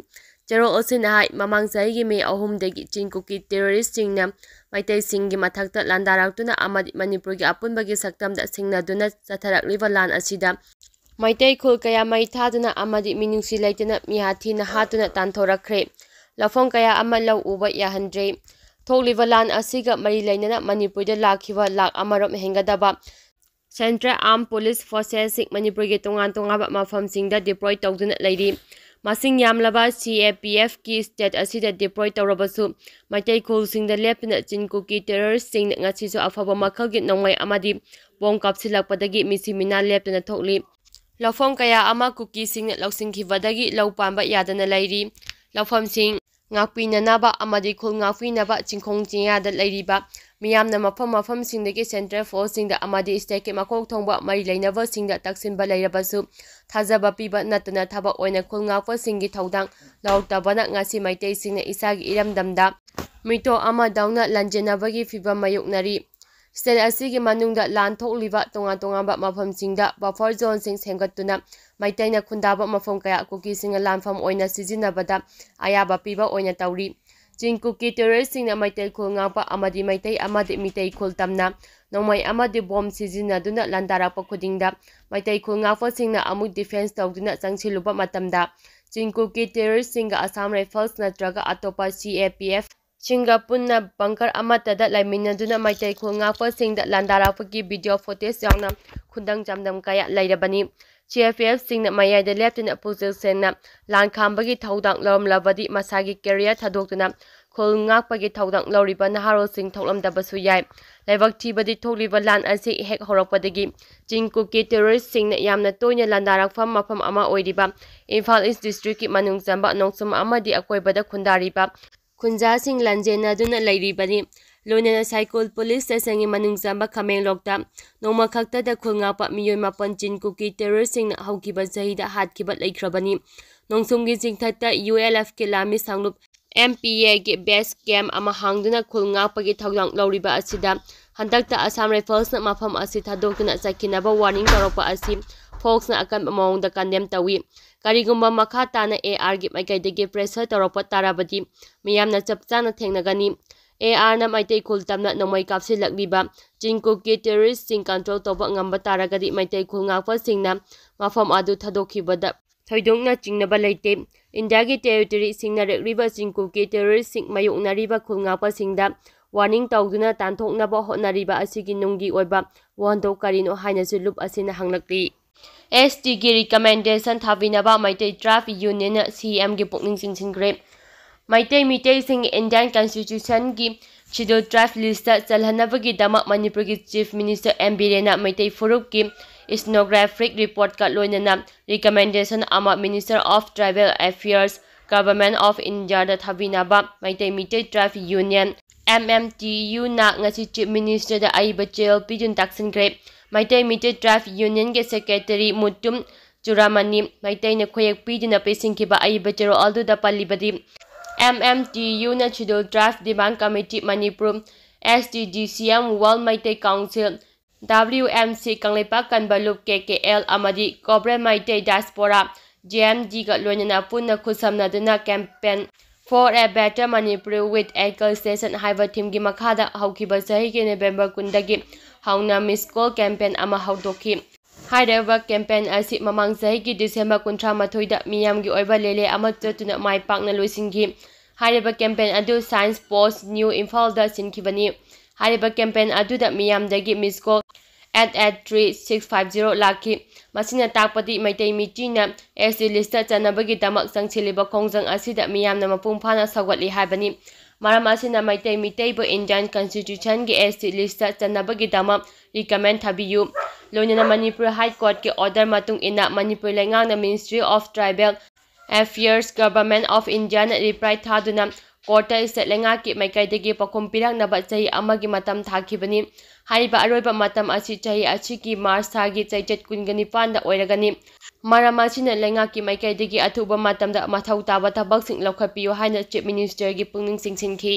ꯆꯦꯔꯣꯜ ꯑꯁꯤꯅ ꯍꯥꯏ, ꯃꯃꯥꯡ ꯆꯍꯤꯒꯤ ꯃꯦ ꯑꯍꯨꯝꯗꯒꯤ ꯆꯤꯡ ꯀꯨꯀꯤ terroristꯁꯤꯡꯅ ꯃꯩꯇꯩꯁꯤꯡꯒꯤ ꯃꯊꯛꯇ ꯂꯥꯟꯗꯥꯔꯛꯇꯨꯅ ꯑꯃꯗꯤ ꯃꯅꯤꯄꯨꯔꯒꯤ ꯑꯄꯨꯟꯕꯒꯤ ꯁꯛꯇꯝꯗ ꯁꯤꯡꯅꯗꯨꯅ ꯆꯠꯊꯔꯛꯂꯤꯕ ꯂꯥꯟ ꯑꯁꯤꯗ ꯃꯩꯇꯩ ꯈꯨꯜ ꯀꯌꯥ ꯃꯩ ꯊꯥꯗꯨꯅ ꯑꯃꯗꯤ ꯃꯤꯅꯨꯡꯁꯤ ꯂꯩꯇꯅ ꯃꯤꯍꯥꯠ ꯊꯤꯅ ꯍꯥꯠꯇꯨꯅ ꯇꯥꯟꯊꯣꯔꯛꯈ꯭ꯔꯦ꯫ ꯂꯧꯐꯝ ꯀꯌꯥ ꯑꯃ ꯂꯧ ꯎꯕ ꯌꯥꯍꯟꯗ꯭ꯔꯦ꯫ ꯊꯣꯛꯂꯤꯕ ꯂꯥꯟ ꯑꯁꯤꯒ ꯃꯔꯤ ꯂꯩꯅꯅ ꯃꯅꯤꯄꯨꯔꯗ ꯂꯥꯛꯈꯤꯕ ꯂꯥꯈ ꯑꯃꯔꯣꯝ ꯍꯦꯟꯒꯗꯕ Central Armed Police Forcesꯁꯤꯡ ꯃꯅꯤꯄꯨꯔꯒꯤ ꯇꯣꯉꯥꯟ ꯇꯣꯉꯥꯟꯕ ꯃꯐꯝꯁꯤꯡꯗ deploy ꯇꯧꯗꯨꯅ ꯂꯩꯔꯤ꯫ ꯃꯁꯤꯡ ꯌꯥꯝꯂꯕ CAPFꯀꯤ state ꯑꯁꯤꯗ deploy ꯇꯧꯔꯕꯁꯨ, ꯃꯩꯇꯩ ꯈꯨꯜꯁꯤꯡꯗ ꯂꯦꯞꯇꯨꯅ ꯆꯤꯡ ꯀꯨꯀꯤ terroristꯁꯤꯡꯅ ꯉꯁꯤꯁꯨ ꯑꯐꯕ ꯃꯈꯜꯒꯤ ꯅꯣꯡꯃꯩ ꯑꯃꯗꯤ bomb ꯀꯥꯞꯁꯤꯜꯂꯛꯄꯗꯒꯤ ꯃꯤꯁꯤ ꯃꯤꯅꯥ ꯂꯦꯞꯇꯅ ꯊꯣꯛꯂꯤ꯫ ꯂꯧꯐꯝ ꯀꯌꯥ ꯑꯃ ꯀꯨꯀꯤꯁꯤꯡꯅ ꯂꯧꯁꯤꯟꯈꯤꯕꯗꯒꯤ ꯂꯧ ꯄꯥꯟꯕ ꯌꯥꯗꯅ ꯂꯩꯔꯤ꯫ ꯂꯧꯐꯝꯁꯤꯡ ꯉꯥꯛꯄꯤꯅꯅꯕ ꯑꯃꯗꯤ ꯈꯨꯜ ꯉꯥꯛꯄꯤꯅꯕ ꯆꯤꯡꯈꯣꯡ ꯆꯤꯡꯌꯥꯗ ꯂꯩꯔꯤꯕ ꯃꯤꯌꯥꯝꯅ ꯃꯐꯝ ꯃꯐꯝꯁꯤꯡꯗꯒꯤ central forceꯁꯤꯡꯗ ꯑꯃꯗꯤ stateꯀꯤ ꯃꯀꯣꯛ ꯊꯣꯡꯕ ꯃꯔꯤ ꯂꯩꯅꯕꯁꯤꯡꯗ ꯇꯛꯁꯤꯟꯕ ꯂꯩꯔꯕꯁꯨ, ꯊꯥꯖꯕ ꯄꯤꯕ ꯅꯠꯇꯅ ꯊꯕꯛ ꯑꯣꯏꯅ ꯈꯨꯜ ꯉꯥꯛꯄꯁꯤꯡꯒꯤ ꯊꯧꯗꯥꯡ ꯂꯧꯔꯛꯇꯕꯅ ꯉꯁꯤ ꯃꯩꯇꯩꯁꯤꯡꯅ ꯏꯁꯥꯒꯤ ꯏꯔꯝꯗꯝꯗ ꯃꯤꯇꯣꯞ ꯑꯃꯗꯧꯅ ꯂꯥꯟꯖꯦꯟꯅꯕꯒꯤ ꯐꯤꯚꯝ ꯃꯥꯌꯣꯛꯅꯔꯤ꯫ State ꯑꯁꯤꯒꯤ ꯃꯅꯨꯡꯗ ꯂꯥꯟ ꯊꯣꯛꯂꯤꯕ ꯇꯣꯉꯥꯟ ꯇꯣꯉꯥꯟꯕ ꯃꯐꯝꯁꯤꯡꯗ buffer zoneꯁꯤꯡ ꯁꯦꯝꯒꯠꯇꯨꯅ ꯃꯩꯇꯩꯅ ꯈꯨꯟꯗꯥꯕ ꯃꯐꯝ ꯀꯌꯥ ꯀꯨꯀꯤꯁꯤꯡꯅ ꯂꯥꯟꯐꯝ ꯑꯣꯏꯅ ꯁꯤꯖꯤꯟꯅꯕꯗ ꯑꯌꯥꯕ ꯄꯤꯕ ꯑꯣꯏꯅ ꯇꯧꯔꯤ꯫ ꯆꯤꯡ ꯀꯨꯀꯤ terroristꯁꯤꯡꯅ ꯃꯩꯇꯩ ꯈꯨꯜ ꯉꯥꯛꯄ ꯑꯃꯗꯤ ꯃꯩꯇꯩ ꯑꯃꯗꯤ ꯃꯤꯇꯩ ꯈꯨꯜ ꯇꯝꯅ ꯅꯣꯡꯃꯩ ꯑꯃꯗꯤ bomb ꯁꯤꯖꯤꯟꯅꯗꯨꯅ ꯂꯥꯟꯗꯥꯔꯛꯄ ꯈꯨꯗꯤꯡꯗ ꯃꯩꯇꯩ ꯈꯨꯜ ꯉꯥꯛꯄꯁꯤꯡꯅ ꯑꯃꯨꯛ defence ꯇꯧꯗꯨꯅ ꯆꯪꯁꯤꯜꯂꯨꯕ ꯃꯇꯝꯗ ꯆꯤꯡ ꯀꯨꯀꯤ terroristꯁꯤꯡꯒ Assam Rifles ꯅꯠꯇ꯭ꯔꯒ ꯑꯇꯣꯞꯄ CAPF ꯁꯤꯡꯒ ꯄꯨꯟꯅ ꯕꯪꯀꯔ ꯑꯃꯠꯇꯗ ꯂꯩꯃꯤꯟꯅꯗꯨꯅ ꯃꯩꯇꯩ ꯈꯨꯜ ꯉꯥꯛꯄꯁꯤꯡꯗ ꯂꯥꯟꯗꯥꯔꯛꯄꯒꯤ ꯚꯤꯗꯤꯑꯣ ꯐꯨꯇꯦꯖ ꯌꯥꯎꯅ ꯈꯨꯟꯗꯪ ꯆꯥꯝꯗꯝ ꯀꯌꯥ ꯂꯩꯔꯕꯅꯤ꯫ ꯁꯤ ꯑꯦꯐ ꯑꯦꯐꯁꯤꯡꯅ ꯃꯌꯥꯏꯗ ꯂꯦꯞꯇꯨꯅ ꯄꯨꯛꯆꯦꯜ ꯁꯦꯡꯅ ꯂꯥꯟ ꯈꯥꯝꯕꯒꯤ ꯊꯧꯗꯥꯡ ꯂꯧꯔꯝꯂꯕꯗꯤ ꯃꯁꯥꯒꯤ ꯀꯦꯔꯤꯌꯔ ꯊꯥꯗꯣꯛꯇꯨꯅ ꯈꯨꯜ ꯉꯥꯛꯄꯒꯤ ꯊꯧꯗꯥꯡ ꯂꯧꯔꯤꯕ ꯅꯍꯥꯔꯣꯜꯁꯤꯡ ꯊꯣꯛꯂꯝꯗꯕꯁꯨ ꯌꯥꯏ꯫ ꯂꯥꯏꯕꯛ ꯊꯤꯕꯗꯤ ꯊꯣꯛꯂꯤꯕ ꯂꯥꯟ ꯑꯁꯤ ꯍꯦꯛ ꯍꯧꯔꯛꯄꯗꯒꯤ ꯆꯤꯡ ꯀꯨꯀꯤ ꯇꯦꯔꯣꯔꯤꯁꯁꯤꯡꯅ ꯌꯥꯝꯅ ꯇꯣꯏꯅ ꯂꯥꯟꯗꯥꯔꯛꯐꯝ ꯃꯐꯝ ꯑꯃ ꯑꯣꯏꯔꯤꯕ ꯏꯝꯐꯥꯜ ꯏꯁ ꯗꯤꯁꯇ꯭ꯔꯤꯛꯀꯤ ꯃꯅꯨꯡ ꯆꯟꯕ ꯅꯣꯡꯆꯨꯝ ꯑꯃꯗꯤ ꯑꯀꯣꯏꯕꯗ ꯈꯨꯟꯗꯥꯔꯤꯕ ꯈꯨꯟꯖꯥꯁꯤꯡ ꯂꯥꯟꯖꯦꯟꯅꯗꯨꯅ ꯂꯩꯔꯤꯕꯅꯤ꯫ ꯂꯣꯏꯅꯅ ꯁꯥꯏꯀꯣꯜ ꯄꯨꯂꯤꯁ ꯁ꯭ꯇꯦꯁꯟꯒꯤ ꯃꯅꯨꯡ ꯆꯟꯕ ꯈꯥꯃꯦꯟꯂꯣꯛꯇ ꯅꯣꯡꯃ ꯈꯛꯇꯗ ꯈꯨꯜ ꯉꯥꯛꯄ ꯃꯤꯑꯣꯏ ꯃꯥꯄꯟ ꯆꯤꯟ ꯀꯨꯀꯤ ꯇꯦꯔꯣꯔꯤꯁꯁꯤꯡꯅ ꯍꯧꯈꯤꯕ ꯆꯍꯤꯗ ꯍꯥꯠꯈꯤꯕ ꯂꯩꯈ꯭ꯔꯕꯅꯤ꯫ ꯅꯣꯡꯆꯨꯝꯒꯤ ꯆꯤꯡꯊꯛꯇ ꯌꯨ ꯑꯦꯜ ꯑꯦꯐꯀꯤ ꯂꯥꯟꯃꯤ ꯁꯥꯡꯂꯨꯞ ꯑꯦꯝ ꯄꯤ ꯑꯦꯒꯤ ꯕꯦꯁ ꯀꯦꯝ ꯑꯃ ꯍꯥꯡꯗꯨꯅ ꯈꯨꯜ ꯉꯥꯛꯄꯒꯤ ꯊꯧꯗꯥꯡ ꯂꯧꯔꯤꯕ ꯑꯁꯤꯗ ꯍꯟꯗꯛꯇ ꯑꯁꯥꯝ ꯔꯥꯏꯐꯜꯁꯅ ꯃꯐꯝ ꯑꯁꯤ ꯊꯥꯗꯣꯛꯇꯨꯅ ꯆꯠꯈꯤꯅꯕ ꯋꯥꯔꯅꯤꯡ ꯇꯧꯔꯛꯄ ꯑꯁꯤ ꯐꯣꯛꯁꯅ ꯑꯀꯟꯕ ꯃꯑꯣꯡꯗ ꯀꯟꯗꯦꯝ ꯇꯧꯏ꯫ ꯀꯔꯤꯒꯨꯝꯕ ꯃꯈꯥ ꯇꯥꯅ ꯑꯦ ꯑꯥꯔꯒꯤ ꯃꯥꯏꯀꯩꯗꯒꯤ ꯄ꯭ꯔꯦꯁꯔ ꯇꯧꯔꯛꯄ ꯇꯥꯔꯕꯗꯤ ꯃꯤꯌꯥꯝꯅ ꯆꯞ ꯆꯥꯅ ꯊꯦꯡꯅꯒꯅꯤ꯫ ꯑꯦ ꯑꯥꯔꯅ ꯃꯩꯇꯩ ꯈꯨꯜ ꯇꯝꯅ ꯅꯣꯡꯃꯩ ꯀꯥꯞꯁꯤꯜꯂꯛꯂꯤꯕ ꯆꯤꯡ ꯀꯨꯀꯤ ꯇꯦꯔꯣꯔꯤꯁꯁꯤꯡ ꯀꯟꯇ꯭ꯔꯣꯜ ꯇꯧꯕ ꯉꯝꯕ ꯇꯥꯔꯒꯗꯤ ꯃꯩꯇꯩ ꯈꯨꯜ ꯉꯥꯛꯄꯁꯤꯡꯅ ꯃꯐꯝ ꯑꯗꯨ ꯊꯥꯗꯣꯛꯈꯤꯕꯗ ꯊꯣꯏꯗꯣꯛꯅ ꯆꯤꯡꯅꯕ ꯂꯩꯇꯦ꯫ ꯏꯟꯗꯤꯌꯥꯒꯤ ꯇꯦꯔꯤꯇꯣꯔꯤ ꯁꯤꯡꯅꯔꯛꯂꯤꯕ ꯆꯤꯡ ꯀꯨꯀꯤ ꯇꯦꯔꯣꯔꯤꯁꯁꯤꯡ ꯃꯥꯌꯣꯛꯅꯔꯤꯕ ꯈꯨꯜ ꯉꯥꯛꯄꯁꯤꯡꯗ ꯋꯥꯔꯅꯤꯡ ꯇꯧꯗꯨꯅ ꯇꯥꯟꯊꯣꯛꯅꯕ ꯍꯣꯠꯅꯔꯤꯕ ꯑꯁꯤꯒꯤ ꯅꯨꯡꯒꯤ ꯑꯣꯏꯕ ꯋꯥꯍꯟꯊꯣꯛ ꯀꯔꯤꯅꯣ ꯍꯥꯏꯅꯁꯨ ꯂꯨꯞ ꯑꯁꯤꯅ ꯍꯪꯂꯛꯂꯤ꯫ ꯑꯦꯁ ꯇꯤꯒꯤ ꯔꯤꯀꯃꯦꯟꯗꯦꯁꯟ ꯊꯥꯕꯤꯅꯕ ꯃꯩꯇꯩ ꯇ꯭ꯔꯥꯏꯕ ꯌꯨꯅꯤꯌꯟꯅ ꯁꯤ ꯑꯦꯝꯒꯤ ꯄꯨꯛꯅꯤꯡ ꯆꯤꯡꯁꯤꯟꯈ꯭ꯔꯦ꯫ ꯃꯩꯇꯩ ꯃꯤꯇꯩꯁꯤꯡ ꯏꯟꯗꯤꯌꯟ ꯀꯟꯁꯇꯤꯇ꯭ꯌꯨꯁꯟꯒꯤ ꯁꯦꯗ꯭ꯌꯨꯜ ꯇ꯭ꯔꯥꯏꯕ ꯂꯤꯁꯇ ꯆꯜꯍꯟꯅꯕꯒꯤꯗꯃꯛ ꯃꯅꯤꯄꯨꯔꯒꯤ ꯆꯤꯐ ꯃꯤꯅꯤꯁꯇꯔ ꯑꯦꯝ ꯕꯤꯔꯦꯟꯅ ꯃꯩꯇꯩ ꯐꯨꯔꯨꯞꯀꯤ ꯏꯊꯅꯣꯒ꯭ꯔꯥꯐꯤꯛ ꯔꯤꯄꯣꯔꯠꯀ ꯂꯣꯏꯅꯅ ꯔꯤꯀꯃꯦꯟꯗꯦꯁꯟ ꯑꯃ minister of tribal affairs, government of ꯏꯟꯗꯤꯌꯥꯗ ꯊꯥꯕꯤꯅꯕ ꯃꯩꯇꯩ ꯃꯤꯇꯩ ꯇ꯭ꯔꯥꯏꯕ ꯌꯨꯅꯤꯌꯟ, ꯑꯦꯝ ꯑꯦꯝ ꯇꯤ ꯌꯨꯅ ꯉꯁꯤ ꯆꯤꯐ ꯃꯤꯅꯤꯁꯇꯔꯗ ꯑꯏꯕ ꯆꯦꯔꯦꯜ ꯄꯤꯗꯨꯅ ꯇꯥꯛꯁꯤꯟꯈ꯭ꯔꯦ꯫ ꯃꯩꯇꯩ ꯃꯤꯇꯩ ꯇ꯭ꯔꯥꯏꯕ ꯌꯨꯅꯤꯌꯟꯒꯤ ꯁꯦꯀ꯭ꯔꯦꯇꯔꯤ ꯃꯨꯇꯨꯝ ꯆꯨꯔꯥꯃꯅꯤ ꯃꯩꯇꯩꯅ ꯈꯨꯌꯦꯛ ꯄꯤꯗꯨꯅ ꯄꯤꯁꯤꯟꯈꯤꯕ ꯑꯏꯕ ꯆꯦꯔꯣꯜ ꯑꯗꯨꯗ ꯄꯜꯂꯤꯕꯗꯤ, ꯑꯦꯝ ꯑꯦꯝ ꯇꯤ ꯌꯨꯅ ꯁꯦꯗ꯭ꯌꯨꯜ ꯇ꯭ꯔꯥꯏꯕ ꯗꯤꯃꯥꯟ ꯀꯃꯤꯇꯤ ꯃꯅꯤꯄꯨꯔ, ꯑꯦꯁ ꯇꯤ ꯗꯤ ꯁꯤ M, world Meitei council, W M C, Kangleipak ꯀꯟꯕ ꯂꯨꯞ, ꯀꯦ ꯀꯦ ꯑꯦꯜ, ꯑꯃꯗꯤ ꯀꯣꯕ꯭ꯔꯦ ꯃꯩꯇꯩ ꯗꯥꯏꯁꯄꯣꯔꯥ, ꯖꯦ ꯑꯦꯝ ꯗꯤꯒ ꯂꯣꯏꯅꯅ ꯄꯨꯟꯅ ꯈꯨꯠꯁꯝꯅꯗꯨꯅ campaign for a better Manipur with equal station ꯍꯥꯏꯕ ꯊꯤꯝꯒꯤ ꯃꯈꯥꯗ ꯍꯧꯈꯤꯕ ꯆꯍꯤꯒꯤ ꯅꯕꯦꯝꯕꯔ ꯀꯨꯟꯗꯒꯤ ꯍꯧꯅ ꯃꯤꯁ ꯀꯣꯜ campaign ꯑꯃ ꯍꯧꯗꯣꯛꯈꯤ꯫ ꯍꯥꯏꯔꯤꯕ campaign ꯑꯁꯤ ꯃꯃꯥꯡ ꯆꯍꯤꯒꯤ ꯗꯤꯁꯦꯝꯕꯔ ꯀꯨꯟꯊ꯭ꯔꯥ ꯃꯥꯊꯣꯏꯗ ꯃꯤꯌꯥꯝꯒꯤ ꯑꯣꯏꯕ ꯂꯦꯂꯦ ꯑꯃ ꯆꯠꯇꯨꯅ ꯃꯥꯏ ꯄꯥꯛꯅ ꯂꯣꯏꯁꯤꯟꯈꯤ꯫ ꯍꯥꯏꯔꯤꯕ campaign ꯑꯗꯨ Science Post New ꯏꯝꯐꯥꯜꯗ ꯁꯤꯟꯈꯤꯕꯅꯤ꯫ ꯍꯥꯏꯔꯤꯕ campaign ꯑꯗꯨꯗ ꯃꯤꯌꯥꯝꯗꯒꯤ missed call eight eight three six five zero ꯂꯥꯛꯈꯤ꯫ ꯃꯁꯤꯅ ꯇꯥꯛꯄꯗꯤ ꯃꯩꯇꯩ ꯃꯤꯇꯤꯅ S T listꯇ ꯆꯟꯅꯕꯒꯤꯗꯃꯛ ꯆꯪꯁꯤꯜꯂꯤꯕ ꯈꯣꯡꯖꯪ ꯑꯁꯤꯗ ꯃꯤꯌꯥꯝꯅ ꯃꯄꯨꯡ ꯐꯥꯅ ꯁꯧꯒꯠꯂꯤ ꯍꯥꯏꯕꯅꯤ꯫ ꯃꯔꯝ ꯑꯁꯤꯅ Meitei ꯃꯤꯇꯩꯕꯨ Indian Constitutionꯒꯤ S T listꯇ ꯆꯟꯅꯕꯒꯤꯗꯃꯛ recommend ꯊꯥꯕꯤꯌꯨ꯫ ꯂꯣꯏꯅꯅ ꯃꯅꯤꯄꯨꯔ High Courtꯀꯤ order ꯃꯇꯨꯡ ꯏꯟꯅ ꯃꯅꯤꯄꯨꯔ ꯂꯩꯉꯥꯛꯅ Ministry of Tribal Affairs, Government of Indiaꯅ reply ꯊꯥꯗꯨꯅ courtꯇ state ꯂꯩꯉꯥꯛꯀꯤ ꯃꯥꯏꯀꯩꯗꯒꯤ ꯄꯥꯎꯈꯨꯝ ꯄꯤꯔꯛꯅꯕ ꯆꯍꯤ ꯑꯃꯒꯤ ꯃꯇꯝ ꯊꯥꯈꯤꯕꯅꯤ꯫ ꯍꯥꯏꯔꯤꯕ ꯑꯔꯣꯏꯕ ꯃꯇꯝ ꯑꯁꯤ ꯆꯍꯤ ꯑꯁꯤꯒꯤ March ꯊꯥꯒꯤ ꯆꯩꯆꯠ ꯀꯨꯟꯒ ꯅꯤꯄꯥꯟꯗ ꯑꯣꯏꯔꯒꯅꯤ꯫ ꯃꯔꯝ ꯑꯁꯤꯅ ꯂꯩꯉꯥꯛꯀꯤ ꯃꯥꯏꯀꯩꯗꯒꯤ ꯑꯊꯨꯕ ꯃꯇꯝꯗ ꯃꯊꯧ ꯇꯥꯕ ꯊꯕꯛꯁꯤꯡ ꯂꯧꯈꯠꯄꯤꯌꯨ ꯍꯥꯏꯅ Chief Ministerꯒꯤ ꯄꯨꯛꯅꯤꯡ ꯆꯤꯡꯁꯤꯟꯈꯤ꯫